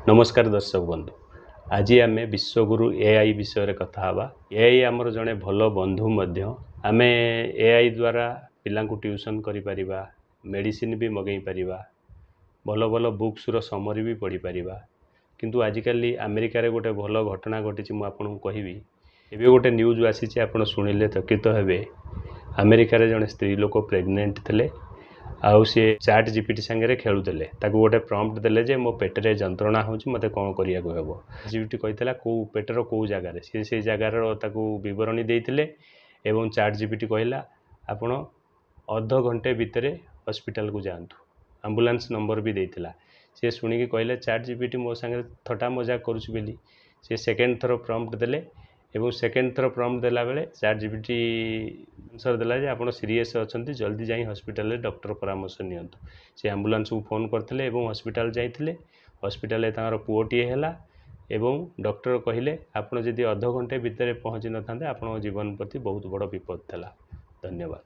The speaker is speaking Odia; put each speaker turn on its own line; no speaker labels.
ନମସ୍କାର ଦର୍ଶକ ବନ୍ଧୁ, ଆଜି ଆମେ ବିଶ୍ୱଗୁରୁ ଏଆଇ ବିଷୟରେ କଥା ହେବା। ଏଆଇ ଆମର ଜଣେ ଭଲ ବନ୍ଧୁ ମଧ୍ୟ। ଆମେ ଏଆଇ ଦ୍ୱାରା ପିଲାଙ୍କୁ ଟ୍ୟୁସନ୍ କରିପାରିବା, ମେଡ଼ିସିନ ବି ମଗାଇ ପାରିବା, ଭଲ ଭଲ ବୁକ୍ସର ସମରି ବି ପଢ଼ିପାରିବା। କିନ୍ତୁ ଆଜିକାଲି ଆମେରିକାରେ ଗୋଟେ ଭଲ ଘଟଣା ଘଟିଛି, ମୁଁ ଆପଣଙ୍କୁ କହିବି। ଏବେ ଗୋଟେ ନ୍ୟୁଜ୍ ଆସିଛି, ଆପଣ ଶୁଣିଲେ ଚକିତ ହେବେ। ଆମେରିକାରେ ଜଣେ ସ୍ତ୍ରୀ ଲୋକ ପ୍ରେଗନେଣ୍ଟ ଥିଲେ ଆଉ ସିଏ ଚାଟ୍ ଜିପିଟି ସାଙ୍ଗରେ ଖେଳୁଥିଲେ। ତାକୁ ଗୋଟେ ପ୍ରମ୍ପ୍ଟ ଦେଲେ ଯେ ମୋ ପେଟରେ ଯନ୍ତ୍ରଣା ହେଉଛି, ମୋତେ କ'ଣ କରିବାକୁ ହେବ? ଜିପିଟି କହିଥିଲା କେଉଁ ପେଟର କେଉଁ ଜାଗାରେ। ସିଏ ସେଇ ଜାଗାର ତାକୁ ବିବରଣୀ ଦେଇଥିଲେ ଏବଂ ଚାଟ୍ ଜିପିଟି କହିଲା, ଆପଣ ଅଧ ଘଣ୍ଟେ ଭିତରେ ହସ୍ପିଟାଲକୁ ଯାଆନ୍ତୁ। ଆମ୍ବୁଲାନ୍ସ ନମ୍ବର ବି ଦେଇଥିଲା। ସିଏ ଶୁଣିକି କହିଲେ, ଚାଟ୍ ଜିପିଟି ମୋ ସାଙ୍ଗରେ ଥଟ୍ଟା ମଜାକ କରୁଛି ବୋଲି। ସିଏ ସେକେଣ୍ଡ ଥର ପ୍ରମ୍ପ୍ଟ ଦେଲେ ଏବଂ ସେକେଣ୍ଡ ଥର ପ୍ରମ୍ପ୍ଟ ଦେଲାବେଳେ ଚାଟ୍ ଜିପିଟି ଆନ୍ସର୍ ଦେଲା ଯେ ଆପଣ ସିରିୟସ୍ ଅଛନ୍ତି, ଜଲ୍ଦି ଯାଇ ହସ୍ପିଟାଲରେ ଡକ୍ଟର ପରାମର୍ଶ ନିଅନ୍ତୁ। ସେ ଆମ୍ବୁଲାନ୍ସକୁ ଫୋନ୍ କରିଥିଲେ ଏବଂ ହସ୍ପିଟାଲ ଯାଇଥିଲେ। ହସ୍ପିଟାଲରେ ତାଙ୍କର ପୁଅଟିଏ ହେଲା ଏବଂ ଡକ୍ଟର କହିଲେ, ଆପଣ ଯଦି ଅଧ ଘଣ୍ଟେ ଭିତରେ ପହଞ୍ଚି ନଥାନ୍ତେ, ଆପଣଙ୍କ ଜୀବନ ପ୍ରତି ବହୁତ ବଡ଼ ବିପଦ ଥିଲା। ଧନ୍ୟବାଦ।